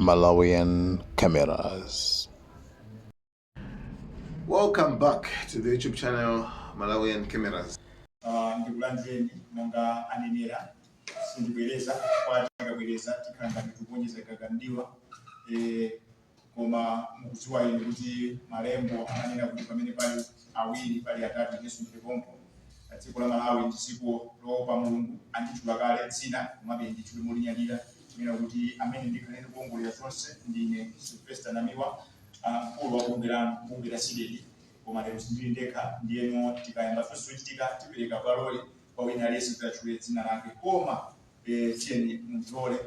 Malawian Cameras. Welcome back to the YouTube channel Malawian Cameras. Ndikulandireni monga anenera, sindibwereza kwa tikabwereza tikhala ngati tikuonjeza gagandiwa. Koma mukudziwa inu kuti malembo amanena kuti pamene pali awiri, pali atatu, Yesu ndili pompo. Dziko la Malawi ndi dziko loopa Mulungu. Anditchula kale dzina, komabe nditchule molinyadira kunena kuti amene ndikhale ndikuongolera zonse ndine Sylvester Namiwa, mkulu wa bungwe lanu, bungwe la CDEDI. Koma lero sindili ndekha, ndiyeno tikayamba zonse zochitika tipereka bwaloli kwa wina aliyense kuti atchule dzina lake. Koma tiyeni mundilole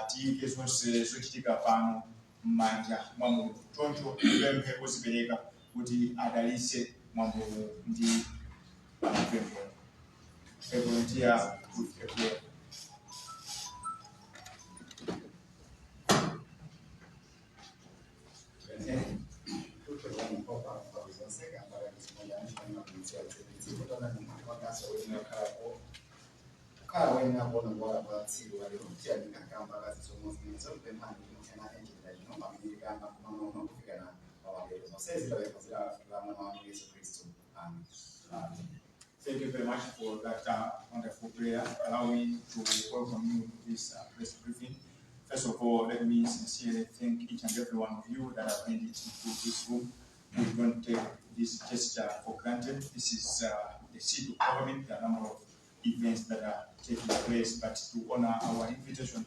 tiyike zonse zochitika pano m'manja mwa Mulungu. Choncho tipemphe ozipereka kuti adalitse mwambowu ndi pemphero. A volunteer with a prayer. Kukhala woyenera kuona kuwala kwa tsiku la lero, tiyamika kamba ka zisomo zimenezo. Kupemphani kuti mukhale nafe mchipinda chino pamene tikamba mkumano uno kufikana pa mapeto. Zonsezi tapempha kudzera la mwana wanu Yesu Khristu, amen. Thank you very much for that wonderful prayer. Allow me to welcome you to this press briefing. First of all, let me sincerely thank each and every one of you that have made it into this room. We don't take this gesture for granted. This is the seat of government. There are a number of events that are taking place, but to honor our invitation,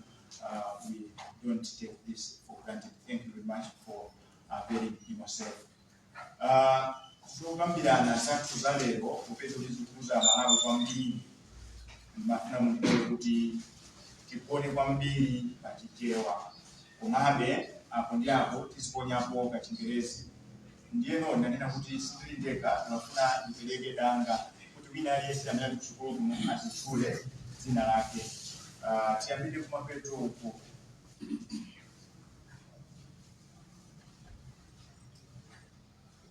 we don't take this for granted. Thank you very much for availing yourself. Zokambirana zathu za lero, popeza kuti zikukhudza Malawi kwambiri, ndimafuna mundilole kuti tigone kwambiri pa Chichewa, komabe apo ndi apo tiziponyapo kachingerezi. Ndiyeno ndanena kuti sindili ndekha, ndimafuna ndipereke danga kuti wina aliyense amene ali kutsogolo kuno azitchule dzina lake. Tiyambire kumapeto uku.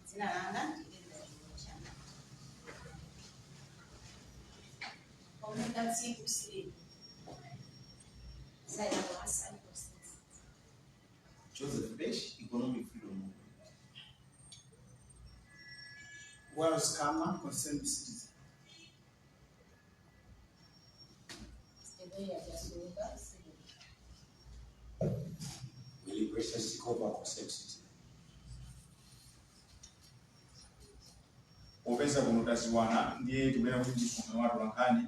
Dzina langa ndi Edna Chimucha. Omega Tsiku Sili. Zainabu Hassan Hussein. Joseph Besh, Economic Freedom Movement. Wells Kama, Concerned Citizen. Ebeya Jasuka Sili. Willie Precious Chikopa, Concerned Citizen. Popeza kuno taziwana, ndiye tikunena kuti ndi msonkhano wa atolankhani.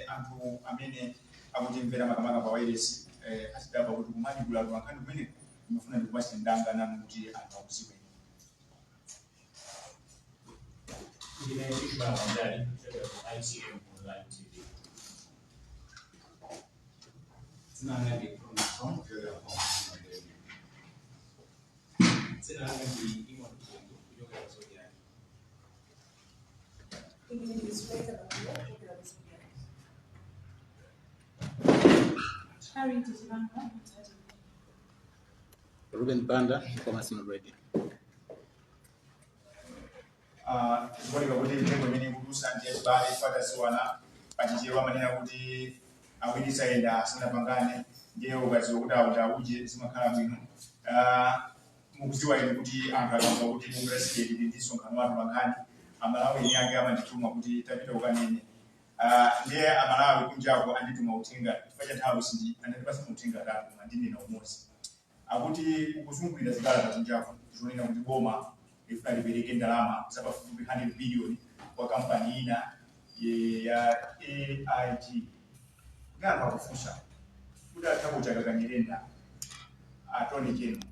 Anthu amene akutimvera makamaka pa wailesi azidabwa kuti kumati kuli atolankhani kumeneko. Ndimafuna ndikupatse ndanga nanu kuti anthu akuziweni. Ndine Ishmael Mandali kuchokera ku ITM Online TV. Dzina langa ndi Promise kuchokera ku Online. Dzina langa ndi Imon Kungu kuchokera ku Zodiak. Ine ndi Zweta Bakuya kuchokera ku Zodiak. Charity Chibanga, Mutati. Ruben Banda, Commerce Radio. Zikuoneka kuti mitengo imene ikudusa ndi yachibale, pataziwana. Pachichewa amanena kuti awiri sayenda asanapangane, ndiye ukadziwa kuti awo ndi auje zimakhala bwino. Mukudziwa inu kuti anthu akamva kuti bungwe la CDEDI lili ndi msonkhano wa atolankhani, Amalawi eni ake amandituma kuti tapita ukanene. Ndiye Amalawi kunjako andituma uthenga. Chifukwa cha nthawi sindi anandipasa mauthenga atatu, koma ndinena umodzi. Akuti kukuzungulira zikalata kunjako zonena kuti boma lifuna lipereke ndalama zapafupifupi 100 billion kwa kampani ina ya AIG. Ndi anthu akufunsa kuti a Thabo Chakaka Nyirenda, Attorney General,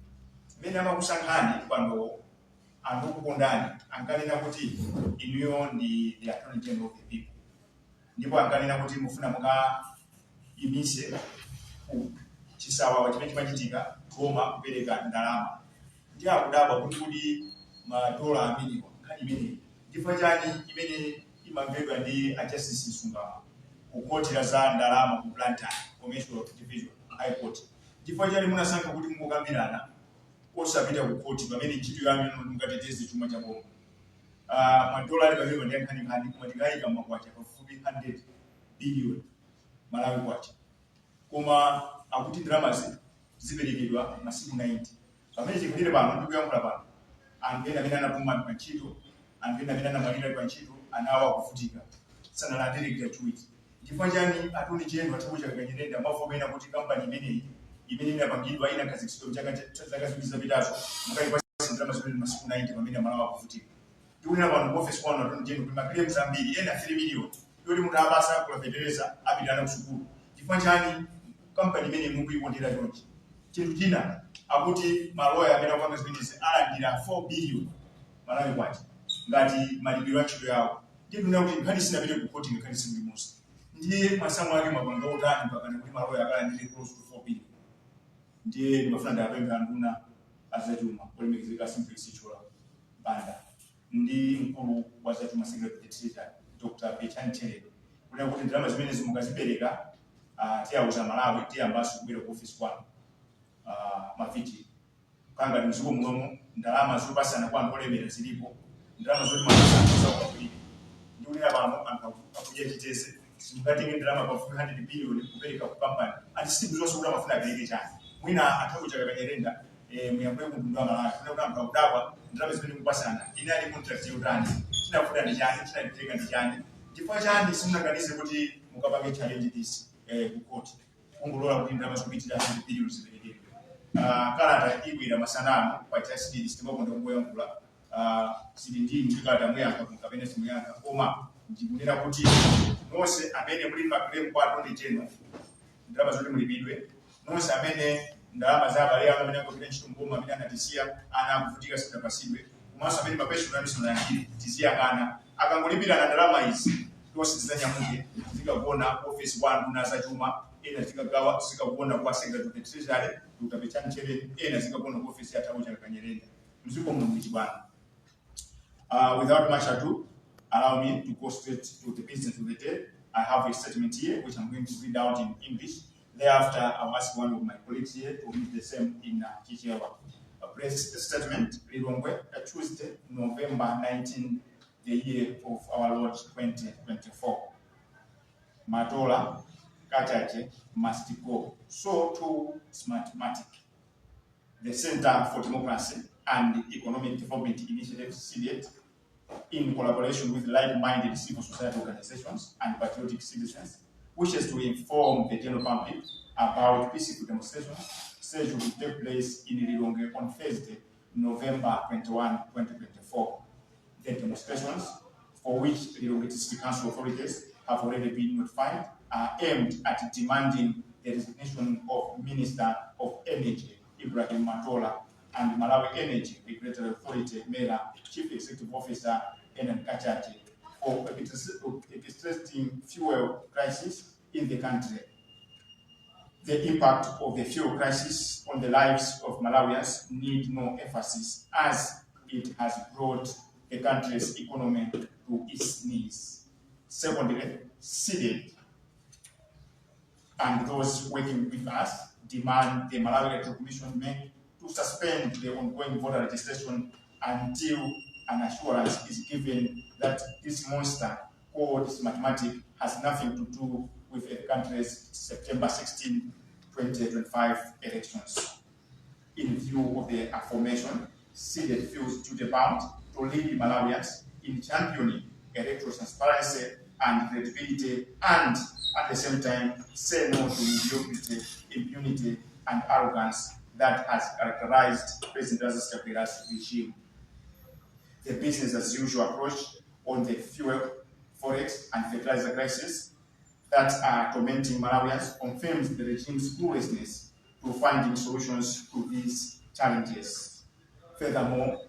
mmene amakusankhani pano, anthu okukondani ankanena kuti inuyo ndi the Attorney General of the people, ndipo ankanena kuti mufuna mukaimitse chisawawa chimene chimachitika, boma kupereka ndalama. Ndi akudabwa kuti madola amenewa, nkhani imeneyi chifukwa chani imene imamvedwa ndi a Justice Msungama ku khoti la za ndalama ku Blantyre Commercial Division High Court, chifukwa chani munasankha kuti mungokambirana osapita ku khoti pamene ntchito yanu ino mungateteze chuma cha boma? Madola ali pamenepa ndi ankhaninkhani, koma tikayika makwacha pafupi 100 billion Malawi kwacha. Koma akuti ndalamazi Ziperekedwa masiku 90. Pamene chikulire pano ndikuyankhula pano, anthu ena amene anapuma pa ntchito, anthu ena amene anamwalira pa ntchito, anawo akuvutika, sanalandire gratuity. Chifukwa chani, Attorney General a Thabo Chakaka Nyirenda, mwavomera kuti kampani imeneyi imene inapangidwa, inakhazikitsidwa mchaka zaka 2 zapitazo, mukayipasa ndalama zimene masiku 90 pamene Amalawi akuvutika? Ndikunena pano, ku office kwanu, Attorney General, kuli ma claims ambiri, ena 3 million yoti munthu abasa kula fetereza, apita ana kusukulu. Chifukwa chani kampani imene mukuyikondera chonchi? Chinthu china, akuti maloya amene akupanga zimenezi alandira 4 billion Malawi kwacha ngati malipiro a ntchito yawo. Ndiye tinena kuti nkhani sinapite ku khoti ngakhale tsiku limodzi. Ndiye masamu ake mwapanga otani mpakana kuti maloya akalandire close to 4 billion? Ndiye ndimafuna ndapempha anduna azachuma olemekezeka Simplex Chithyola Banda ndi mkulu wa zachuma, Secretary to the Treasury, Dr Betchani Tchereni, kunena kuti ndalama zimenezi mukazipereka, tiyauza Malawi, tiyambanso kubwera ku office kwanu maviti kangati mdziko munomo ndalama zopasana kwa anthu olemera zilipo, ndalama zoti mapasa anthu osauka kulibe. Ndikunena pano, anthu akudya chiteze. Simungatenge ndalama pa 300 billion kupereka ku kampani ati sitikuziwanso kuti amafuna apereke chani. Mwina a Thabo Chakaka Nyirenda, muyankhule ku mtundu wa Malawi kuna kuti anthu akudabwa ndalama zimene mukupasana inali contract yotani, chinavuta ndi chani, chinateka ndi chani? Chifukwa chani simunaganize kuti mukapange challenge this ku court, kungolola kuti ndalama zopitirira 100 billion ziperekedwe? Kalata ibwera masana ano pa chasididi. Sitimakonda kungoyankhula. Sili ndi ndi kalata, muyankha kapena simuyankha, koma ndikunena kuti nonse amene muli ma claim kwa Attorney General, ndalama zoti mulipidwe, nonse amene ndalama za abale anu amene akugwira ntchito mboma amene anatisiya, ana akuvutika, simunapasidwe, komanso amene mapension anu simunalandire, tiziyang'ana. Akangolipirana ndalama izi, tonse tizanyamuke, tizikagona ku office kwa nduna zachuma, ena tizikagawa, tizikagona kwa Secretary to the Treasury, Dr Betchani Tchereni, ena zikagona ku office ya Thabo Chakaka Nyirenda. Mdziko muno muli chibwana. Without much ado, allow me to go straight to the business of the day. I have a statement here which I'm going to read out in English. Thereafter, I'll ask one of my colleagues here to read the same in Chichewa. A press statement, Lilongwe, Tuesday, November 19, the year of our Lord 2024. Matola Kachaje must go. So too Smartmatic. The Center for Democracy and Economic Development Initiative, CDEDI, in collaboration with like-minded civil society organizations and patriotic citizens, wishes to inform the general public about peaceful demonstrations scheduled to take place in Lilongwe on Thursday, November 21, 2024. The demonstrations, for which Lilongwe District Council authorities have already been notified, are aimed at demanding the resignation of Minister of Energy Ibrahim Matola and Malawi Energy Regulatory Authority MERA Chief Executive Officer Enan Kachaje for orchestrating fuel crisis in the country. The impact of the fuel crisis on the lives of Malawians need no emphasis, as it has brought the country's economy to its knees. Secondly, CDEDI and those working with us demand the Malawi Electoral Commission MEC to suspend the ongoing voter registration until an assurance is given that this monster called Smartmatic has nothing to do with the country's September 16, 2025 elections. In view of the aforementioned, CDEDI feels duty bound to lead Malawians in championing electoral transparency and credibility and at the same time say no to mediocrity, impunity, and arrogance that has characterized President Lazarus Chakwera's regime. The business as usual approach on the fuel, forex, and fertilizer crisis that are tormenting Malawians confirms the regime's cluelessness to finding solutions to these challenges. Furthermore,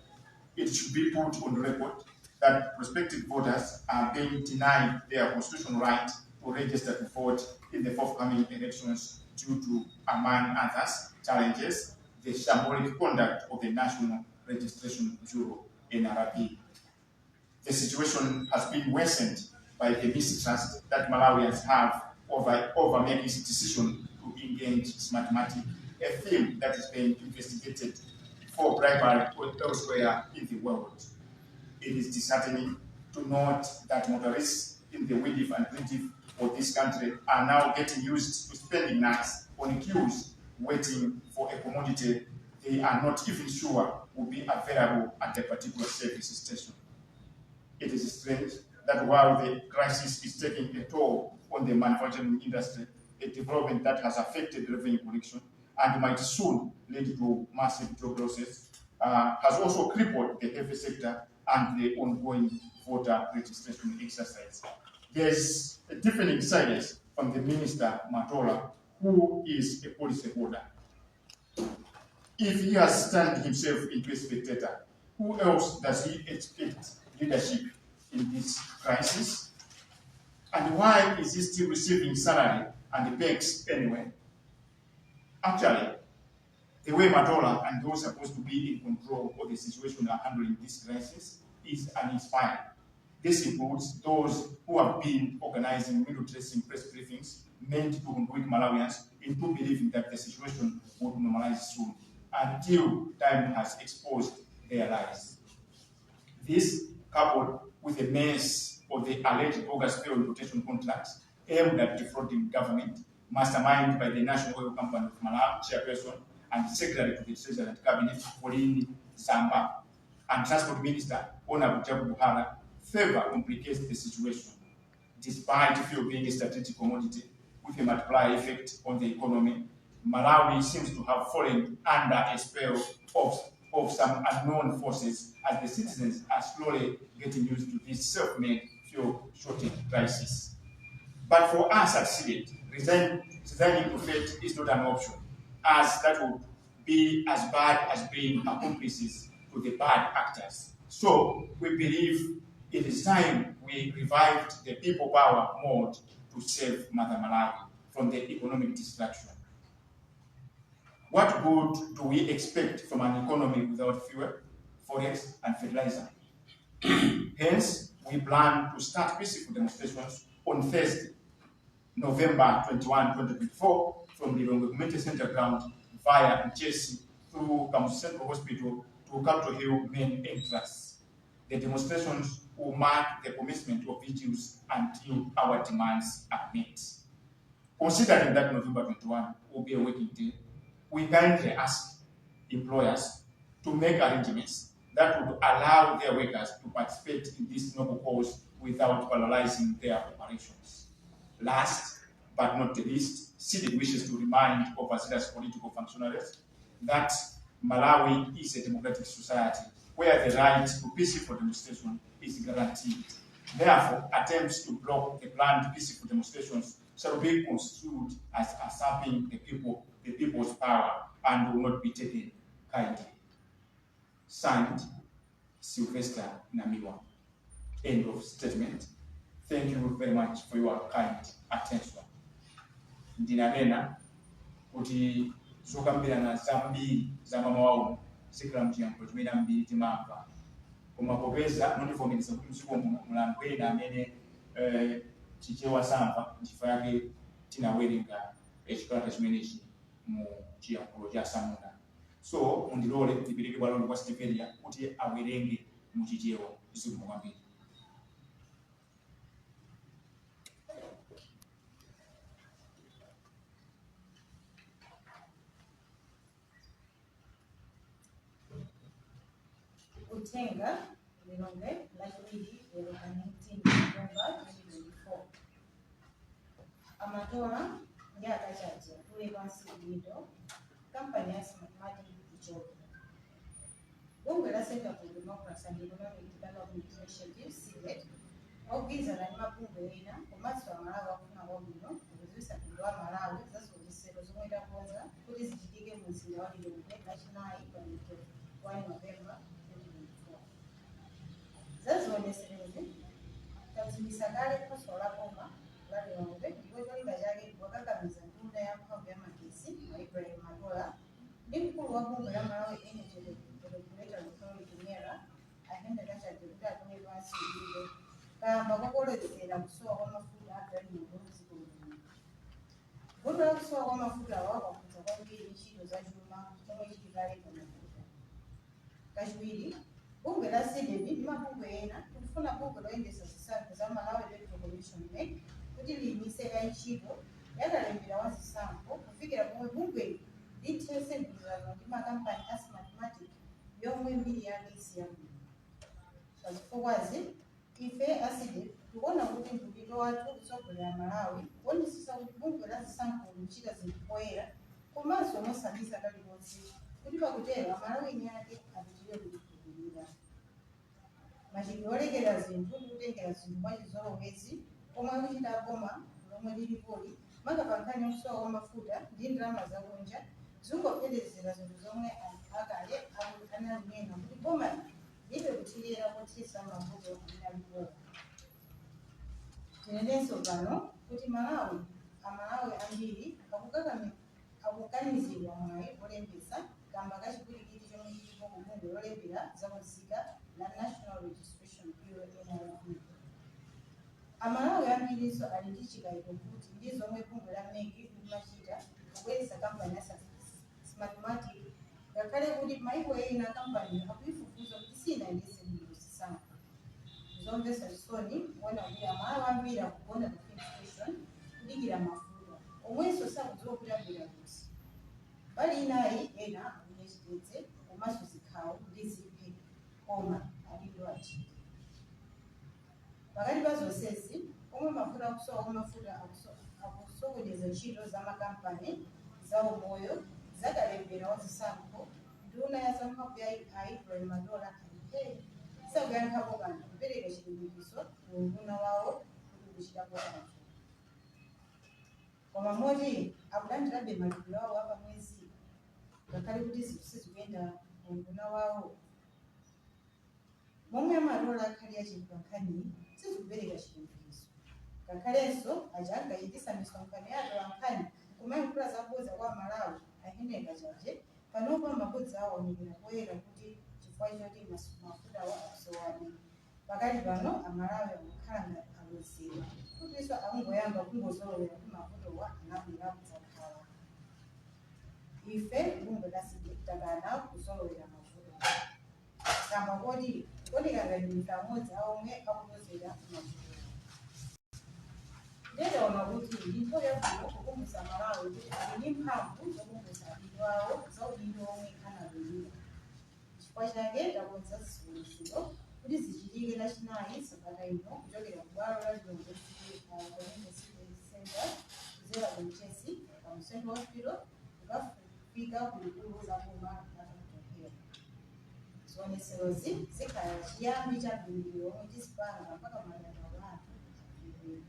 it should be put on record that prospective voters are being denied their constitutional right to register to vote in the forthcoming elections due to, among others, challenges, the shambolic conduct of the National Registration Bureau, NRB. The situation has been worsened by the mistrust that Malawians have over MEC's decision to engage Smartmatic, a theme that is being investigated for bribery elsewhere in the world. It is disheartening to note that motorists in the width and breadth of this country are now getting used to spending nights on queues waiting for a commodity they are not even sure will be available at a particular service station. It is strange that while the crisis is taking a toll on the manufacturing industry, a development that has affected revenue collection and might soon lead to massive job losses, has also crippled the heavy sector and the ongoing voter registration exercise. There's a deafening silence from the Minister Matola, who is a policyholder. If he has turned himself into a spectator, who else does he expect leadership in this crisis? And why is he still receiving salary and perks anyway? Actually, the way Matola and those supposed to be in control of the situation are handling this crisis is uninspiring. This includes those who have been organizing window dressing press briefings meant to hoodwink Malawians into believing that the situation would normalize soon, until time has exposed their lies. This, coupled with the mess of the alleged bogus fuel importation contracts aimed at defrauding government, masterminded by the National Oil Company of Malawi chairperson and Secretary to the Treasury and Cabinet, Pauline Zamba, and Transport Minister, Honorable Jacob Buhara, further complicates the situation. Despite fuel being a strategic commodity with a multiplier effect on the economy, Malawi seems to have fallen under a spell of some unknown forces as the citizens are slowly getting used to this self-made fuel shortage crisis. But for us at CDEDI, resigning to fate is not an option, as that would be as bad as being accomplices to the bad actors. So we believe it is time we revived the people power mode to save Mother Malawi from the economic destruction. What good do we expect from an economy without fuel, forex, and fertilizer? Hence, we plan to start peaceful demonstrations on Thursday, November 21, 2024, from the Lilongwe Community Center ground via Mchesi through Kamuzu Central Hospital to Capitol Hill main entrance. The demonstrations will mark the commencement of vigils until our demands are met. Considering that November 21 will be a working day, we kindly ask employers to make arrangements that would allow their workers to participate in this noble cause without paralyzing their operations. Last but not the least, CDEDI wishes to remind overzealous political functionaries that Malawi is a democratic society where the right to peaceful demonstration is guaranteed. Therefore, attempts to block the planned peaceful demonstrations shall be construed as usurping the people's power and will not be taken kindly. Signed, Sylvester Namiwa. End of statement. Thank you very much for your kind attention. Ndinanena kuti zokambirana zambiri za mamawa uno zikhala mchiyankhulo chimene ambiri timamva, koma popeza mundivomereza kuti mdziko muno muli anthu ena amene Chichewa samva, nchifukwa yake tinawerenga chikalata chimenechi mu chiyankhulo cha Samunda. So mundilole ndipereke bwalo kwa Stivelia kuti awerenge mu Chichewa. Zikomo kwambiri. Uthenga, Lilongwe, Lachiwiri, lero pa 19 November 2024. Amatola ndi Akachaja atule pansi udindo, kampani ya Smartmatic ichoke. Bungwe la Center for Democracy and Economic Development Initiative, CDEDI, ogwirizana ndi mabungwe ena komanso Amalawi akufuna kwabwino, kudziwitsa mtundu wa Malawi za zionetsero zomwe takonza kuti zichitike mu mzinda wa Lilongwe Lachinayi pa 21 November 2024. Za zionetserozi tadziwitsa kale khonsolo la boma la Lilongwe, ndipo cholinga chake ndikukakamiza nduna ya mphamvu ya magetsi a Ibrahim Matola ndi mkulu wa bungwe la Malawi Energy Regulatory Authority, MERA, a Henry Kachaje, kuti atule pansi udindo kamba kokolezera kusowa kwa mafuta a galimoto m'dziko muno. Vuto la kusowa kwa mafuta awa kwakhudza kwambiri ntchito za chuma chomwe chili kale pa mafuta. Kachiwiri, bungwe la CDEDI ndi mabungwe ena tikufuna bungwe loyendetsa zisankho za Malawi Electoral Commission, MEC, kuti liyimitse kaye ntchito ya kalembera wa zisankho kufikira pomwe bungweli Lithetse mgwirizano ndi makampani a Smartmatic yomwe mbiri yake siyabwino. Pazifukwazi, ife a CDEDI tikuona kuti ndi udindo wathu kutsogolera Malawi kuonetsetsa kuti bungwe la zisankho likuchita zinthu poyera komanso mosabisa kalikonse, kuti pakutero Amalawi eni ake apitirire kutikhulupirira. Machitidwe olekera zinthu ndi kutengera zinthu mwachizolowezi omwe akuchita boma lomwe lilipoli, maka pa nkhani yakusowa kwa mafuta ndi ndalama zakunja, zikungopherezera zinthu zomwe anthu akale ananena kuti boma lilibe kuthekera kothetsa mavuto amene alipowa. Tinenenso pano kuti Amalawi ambiri akukanizidwa mwayi olembetsa kamba ka chipwirikiti chomwe chilipo ku bungwe lolembera zaunzika la National Registration Bureau, NRB. Amalawi ambirinso ali ndi chikayiko kuti ndi zomwe bungwe la MEC limachita kubweretsa kampani ya Smartmatic, ngakhale kuti maiko ena kampaniyo akuifufuza kuti sinayendetse bwino zisankho. Zomvetsa chisoni kuona kuti Amalawi ambiri akugona ku filling station kudikira mafuta omwenso sakudziwa kuti agwira kuti. Mbali inayi, ena akudya chitedze komanso zikhawo ndi ziphe, koma adindo achite. Pakati pa zonsezi, pomwe mafuta akusowa kwa mafuta akusokoneza ntchito za makampani, za umoyo, zakalembera wa zisankho, nduna ya zamphamvu ya a Ibrahim Matola ali phee, sakuyankhapo kanthu kupereka chilimbikitso ku unduna wawo kuti ukuchitapo kanthu. Koma moti akulandirabe malipiro awo apamwezi ngakhale kuti zinthu sizikuyenda ku unduna wawo. Momwe amatola akhali achite pa nkhaniyi sizikupereka chilimbikitso. Ngakhalenso aja ankachititsa misonkhano ya atolankhani kumayankhula zabodza kwa Amalawi, a Henry Kachaje, panopa mabodza awo aonekera poyera kuti chifukwa choti mafutawo akusowabe. Pakali pano Amalawi akukhala ngati alozedwa, kutinso akungoyamba kungozolowera kuti mavutowa anabwera kudzakhala. Ife bungwe la CDEDI takana kuzolowera mavuto, kamba koti kuoneka ngati ndife amodzi a omwe akulozera mavutowa. Ndiye taona kuti ndi nthawi yabwino kukumbutsa Amalawi kuti ali ndi mphamvu zokumbutsa adindo awo za udindo omwe analumbira. Chifukwa chake takonza zionetsero kuti zichitike Lachinayi sabata ino kuchokera ku bwalo la Lilongwe City Community Civic Center, kudzera ku Mchesi, Kamuzu Central Hospital, kukafika ku likulu la boma la Capital Hill. Zionetserozi zikhala chiyambi cha mlimbikiro omwe tizipanga mpaka madandaulo athu amvedwe.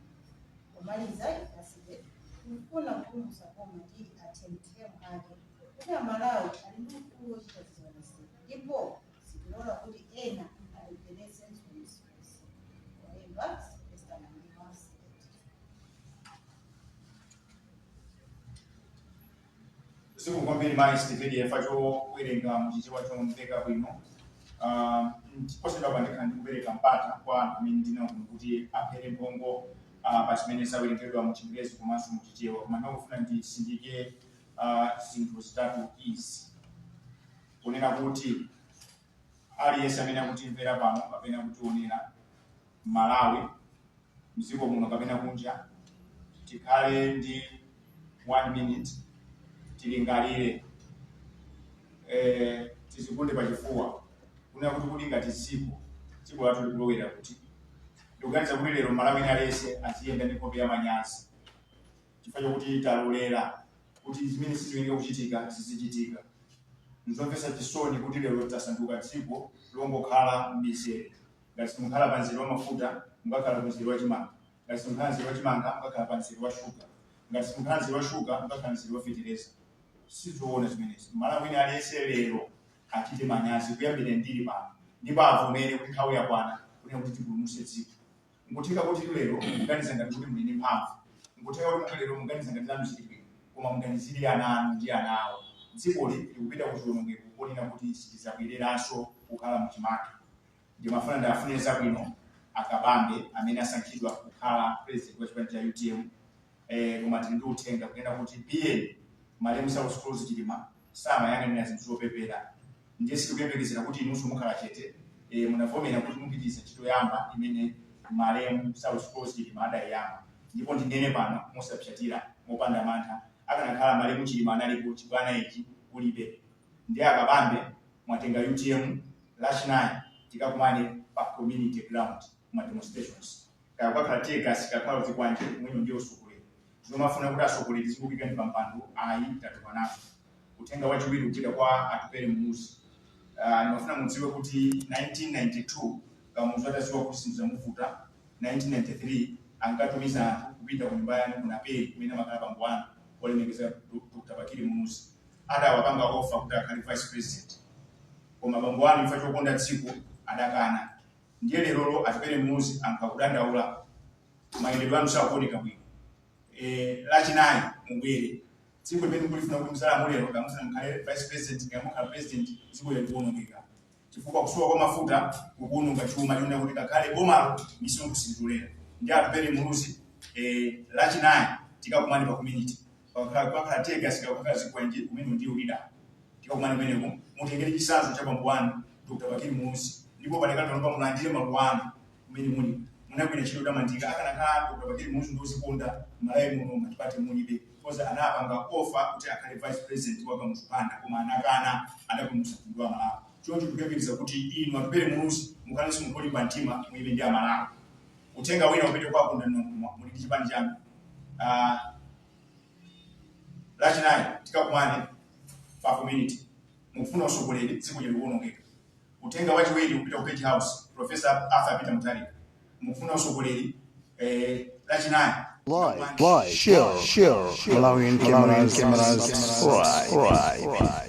Pomaliza, ife a CDEDI tikufuna kukumbutsa boma ndi athemthemu ake kuti Amalawi ali ndi ufulu wochita zionetsero ndipo sitilola kuti ena alepheretse zionetserozi. Olemba, Sylvester Namiwa, CDEDI. Zikomo kwambiri, mayi Stephen, chifukwa chowerenga muchichewa chomveka bwino. Posachedwa ndikhala ndikupereka mpata kwa anthu amene ndinawo kuno kuti aphere mphongo pa zimene zawerengedwa mu Chingerezi komanso mu Chichewa, koma ndikufuna ndisindike zinthu zitatu izi, kunena kuti aliyense amene akutimvera pano kapena kutionera, Malawi mdziko muno kapena kunja, tikhale ndi one minute, tilingalire, tizigunde pachifuwa kunena kuti kodi ngati dziko lathu likulowera kuti? Ndikuganiza kuti lero Malawi ina aliyense aziyenda ndi nkhope ya manyazi chifukwa chokuti talolera kuti zimene siziyenera kuchitika zizichitika. Nzomvetsa chisoni kuti lero tasanduka dziko longokhala m'mizere. Ngati simukhala pa mzere wa mafuta, mukakhala ku mzere wa chimanga. Ngati simukhala mzere wa chimanga, mukakhala pa mzere wa shuga. Ngati simukhala mzere wa shuga, mukakhala mzere wa fetereza. Sizoona zimenezi. Malawi wina aliyense lero achite manyazi kuyambira ndili pano, ndipo avomere kuti nthawi yakwana kunena kuti tipulumutse dziko. Nkutheka kuti lero muganiza ngati kuti muli ndi mphamvu, nkutheka kuti lero muganiza ngati zanu zili bwino, koma muganizire ana anu ndi ana awo. Dzikoli likupita ku chiwonongeko ponena kuti sitizabwereranso kukhala muchimake. Ndimafuna ndiafunire zabwino Akabambe amene asankhidwa kukhala president wa chipani cha UTM, koma tili ndi uthenga kunena kuti bn malemu Saulos Klaus Chilima samayang'anira zinthu zopepera, ndiye sitikuyembekezera kuti inunso mukhala chete. Munavomera kuti mupitiriza ntchito yoyamba imene malemu Saulos Klaus Chilima adayiyamba, ndipo ndinene pano mosapsatira, mopanda mantha. Akanakhala malemu Chilima analipo, chibwana ichi kulibe. Ndiye akabambe mwatenga UTM, Lachinayi tikakumane pa community ground ma demonstrations. Kaya kukakhala tear gas, kakhala zikwanje, mwino ndiye usogoleri. Zomafuna kuti asogoleri zikupika ndi pampando, ayi, tatopa nazo. Uthenga wachiwiri kupita kwa Atupele Muluzi. Ndimafuna mudziwe kuti 1992 Kamuzu atadziwa kuti zinthu zamuvuta, 1993 ankatumiza anthu kupita ku nyumba yanu ku Naperi kumene amakhala bambo anu olemekeza Dr. Bakili Muluzi, adawapanga offer kuti akhale vice president, koma bambo anu chifukwa chokonda dziko adakana. Ndiye lerolo Atupele Muluzi anthu akudandaula, mayendedwe anu sakuoneka bwino. Lachinayi mubwere. Dziko limene mukulifuna kuti muzalamulero, kamufuna mukhale vice president, kamukhala president, dziko likuwonongeka chifukwa kusowa kwa mafuta kukuwononga chuma chonena kuti ngakhale bomalo misonkho silitolera. Ndi Atupele Muluzi, Lachinayi tikakumane pa community, pakhala tear gas, kakhala zikwanje, kumene ndiye ulida, tikakumane kumeneko. Mutengere chitsanzo cha bambo wanu Dr. Bakili Muluzi, ndipo palekano panopa mulandire maluwa anu kumene muli. Munagwira ntchito yotamandika. Akanakhala Dr. Bakili Muluzi ndiozikonda, Malawi muno multiparty mulibe, because anapanga offer kuti akhale vice president wa Kamuzu Banda koma anakana, adapulumutsa mtundu wa Malawi. Choncho tikuyembekeza kuti inu Atupele Muluzi mukhalenso munthu olimba mtima, muime ndi Amalawi. Uthenga wina upite kwa Kondwani Nankhumwa, muli ndi chipani chanu. Lachinayi tikakumane pa community, mukufuna usogoleri, dziko likuwonongeka. Uthenga wachiwiri upita ku Page House, Professor Arthur Peter Mutharika, mukufuna usogoleri, Lachinayi. Like, share, Malawian cameras, subscribe.